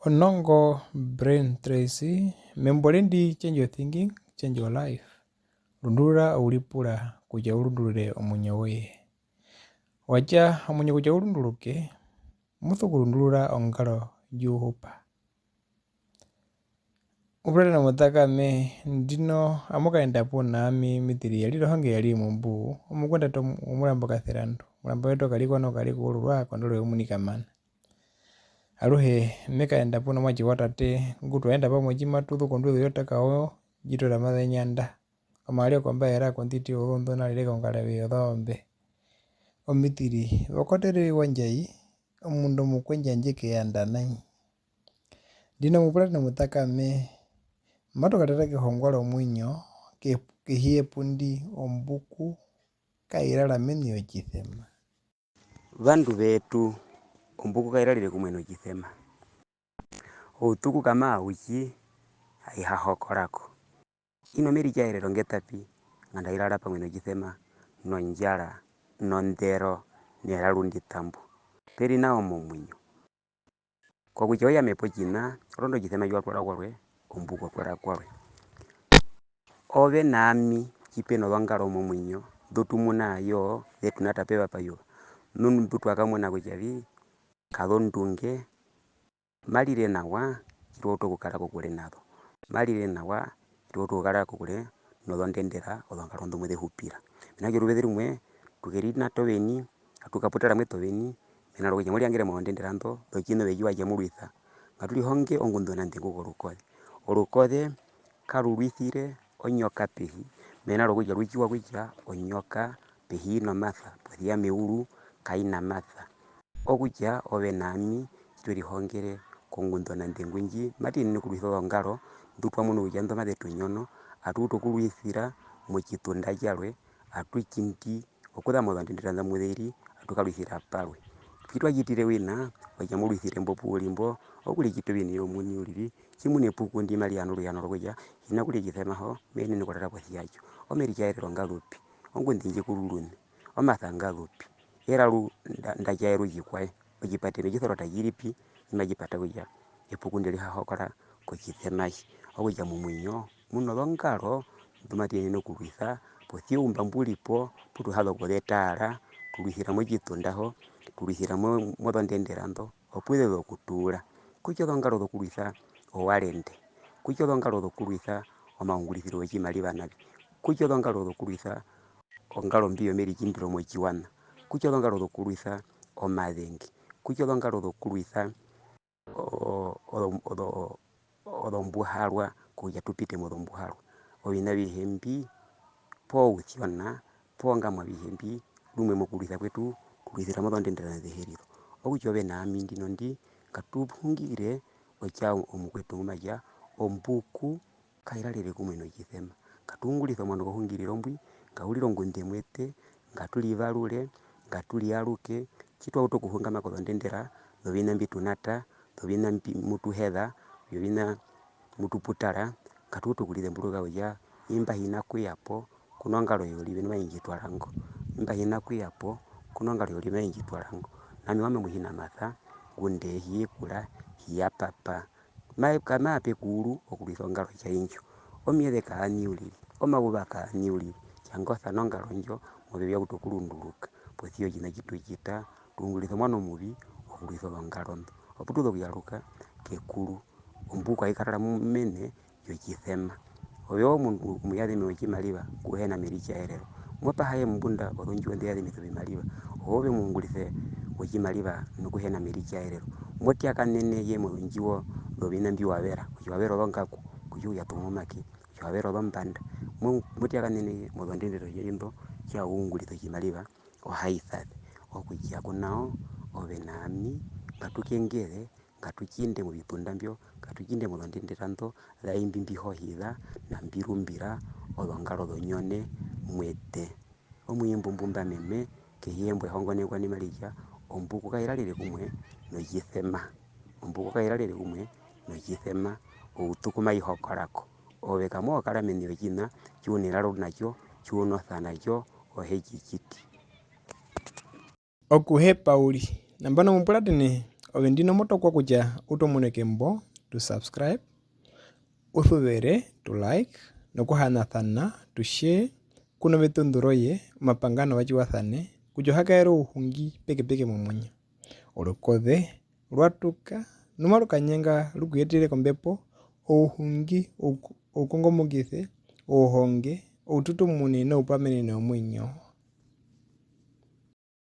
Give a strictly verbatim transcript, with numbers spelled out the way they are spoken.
Onongo Brian Tracy, membo rendi Change Your Thinking, Change Your Life. Rundurura ouripura kutja u rundurure omuinyo woye. Wa tja omuinyo kutja u runduruke, mo sokurundurura ongaro ndji u hupa. Upuratene omutakame, ndino amu kaenda puna ami, mitiri ya rire ohonge ya ri mumbu, omukunda to-, omuramba Kaserandu, omuramba wetu Karikwa no Karikuururwa, kondoro yomunika mana. Aruhe me kaenda puna omuatje wa tate, ngu twa enda pamwe tji matu zu konduzo yotaka oyo, ndji toora maze nyanda. Omaari okombaera konditi ozondu na rire kongarave yozoombe. Omitiri, vokotere wa ndjai, omundu omukwendjandje ke yanda nai. Ndino mupuratene omutakame, matu katara kehongwa romuinyo, ke-, kehi yepundi, ombuku kai rara meni yotjisema. Vandu vetu, ombuku kai rarere kumwe notjisema. Outuku kamaa utji, ai ha hokora ko. Ino me ritjaerera ongetapi, nganda ai rara pamwe notjisema, nondjara, nondero, neraru ndi tambu. Pe ri nao momuinyo. Kokutja o yame po otjiṋa, orondu otjisema tji wa twara kwarwe, ombuku o twara kwarwe. Ove na ami, tji pe nozongaro momuinyo, nḓu tu muna ayo, ze tu nata pevapayuva. Nu-, nḓu twa kamuna kutja vi, kazondunge, ma rire nawa, tji tu uta okukara kokure na zo. Ma rire nawa, tji tu uta okukara kokure nozondendera, ozongaro nḓu mu ze hupira. Mena rokutja oruveze rumwe, tu kerinata oveni, atu kaputara mwetu oveni, mena rokutja mo riyangere mozondendera nḓo, nḓo tjiṋa ove tji wa tja mo rwisa. Ngatu rihonge ongundu onanḓengu korukoze. Orukoze karu rwisire onyoka pehi, mena rokutja ru tjiwa kutja onyoka pehi i nomasa, posi ya meuru kai na masa. Okutja ove na ami tji twe rihongere kongundu onanḓengu ndji, matu yenene okurwisa ozongaro nḓu twa munu kutja nḓo maze tu nyono, atu utu okurwisira motjitunda tjarwe, atu tjindi okuza mozondendera nḓa mu ze ri, atu karwisira parwe. Tji twa tjitire wina, wa tja mo rwisire mbo pu u ri mbo, okuritjita oviṋa omuini uriri, tjimuna epuku ndi mari hana oruyano rokutja, hi na kurya otjisema ho, me yenene okurara posi ya tjo. Ome ritjaerera ongarupi, ongunde ndji kururune, omasa ngarupi, eraru nda-, nda tjaerwa otjikwaye, otjipate me tji sorota tji ri pi, tji matji pata kutja epuku ndi ri ha hokora kotjisema tji. Okutja momuinyo, mu nozongaro nḓu matu yenene okurwisa, posi ya oumba mbu ri po, pu tu ha zu okuzetaara, tu rwisira motjitunda ho, tu rwisira mo-, mozondendera nḓo, opu ze zu okutuura. Kutja ozongaro zokurwisa owarende, kutja ozongaro zokurwisa omaungurisiro wotjimariva navi, kutja ozongaro zokurwisa ongaro mbi yomeritjindiro motjiwaṋa, kutja ozongaro zokurwisa omazenge, kutja ozongaro zokurwisa o-, o-, ozo-, ozombuharwa, kutja tu pite mozombuharwa. Oviṋa avihe mbi, poo usyona, poo ngamwa avihe mbi, rumwe mokurwisa kwetu, tu rwisira mozondendera nḓe he ri zo. Okutja ove na ami ndino ndi, ngatu hungire otja omukwetu ngu ma tja, ombuku kai rarere kumwe notjisema. Ngatu ungurisa omuano kohungiriro mbwi, nga urire ongunde mu ete, ngatu rivarure, ngatu riyaruke, tji twa utu okuhungama kozondendera zoviṋa mbi tu nata, zoviṋa mbi mu tu heza, vyoviṋa mu tu putara, ngatu utu okurizemburuka kutja imba hi na kuya po, ku nongaro yorive nu mai ndji twara ngo. Imba hi na kuya po, ku nongaro yorive mai ndji twara ngo. Nami owami omuhinamasa, ngunda e hi ya kura, hi ya papa. Ma-, kamaa pe kuuru okurwisa ongaro tjaindjo. Omieze kaaṋi uriri, omayuva kaaṋi uriri, tjanga o sa nongaro ndjo, move vya utu okurunduruka. Posi ya otjiṋa tji tu tjita, tu ungurisa omuano omuvi okurwisa ozongaro nḓo. Opu tu zu okuyaruka kekuru, ombuku ai karara mu-, mene yotjisema. Ove omundu omuyazemi wotjimariva ngu hi na meritjaerero. Mo paha ye mombunda ozondjuwo nḓe yazemisa ovimariva. Oove omuungurise wotjimariva nokuhena meritjaerero. Mo tjakanene ye mozondjuwo zoviṋa mbi wa vera, kutja wa vera ozongaku, kutja ouyato womomake, kutja wa vera ozombanda. Mo-, mo tjakanene ye mozondendero zoye nḓo, tja u ungurisa otjimariva, o ha isase. Okutja ku nao, ove na ami, ngatu kengere, ngatu tjinde movitunda mbyo, ngatu tjinde mozondendera nḓo, za imbi mbi hohiza, na mbi rumbira ozongaro zonyone mu ete. Omuimbo mbu mba meme, kehi yembo ehongonekwa ndi mari tja, ombuku kai rarere kumwe notjisema. Ombuku kai rarere kumwe notjisema, outuku mai hokora ko. Ove kamoo kara meni yotjiṋa tji u neraro na tjo, tji u nosa na tjo, o he tji tjiti. Okuhepa uriri. Nambano mu puratene Ove ndino mo tokwa kutja u tomuneke mbo tu subscribe, u suvere, tu like, nokuhanasana, tu share, ku noveṱunḓu roye, omapanga novatjiwasane, kutja o ha kaere ouhungi pekepeke momuinyo. Orukoze rwa tuka, nu maru kanyenga ru ku yetere kombepo, ouhungi, ouku-, oukongomokise, ouhonge, oututumune noupamenene womuinyo.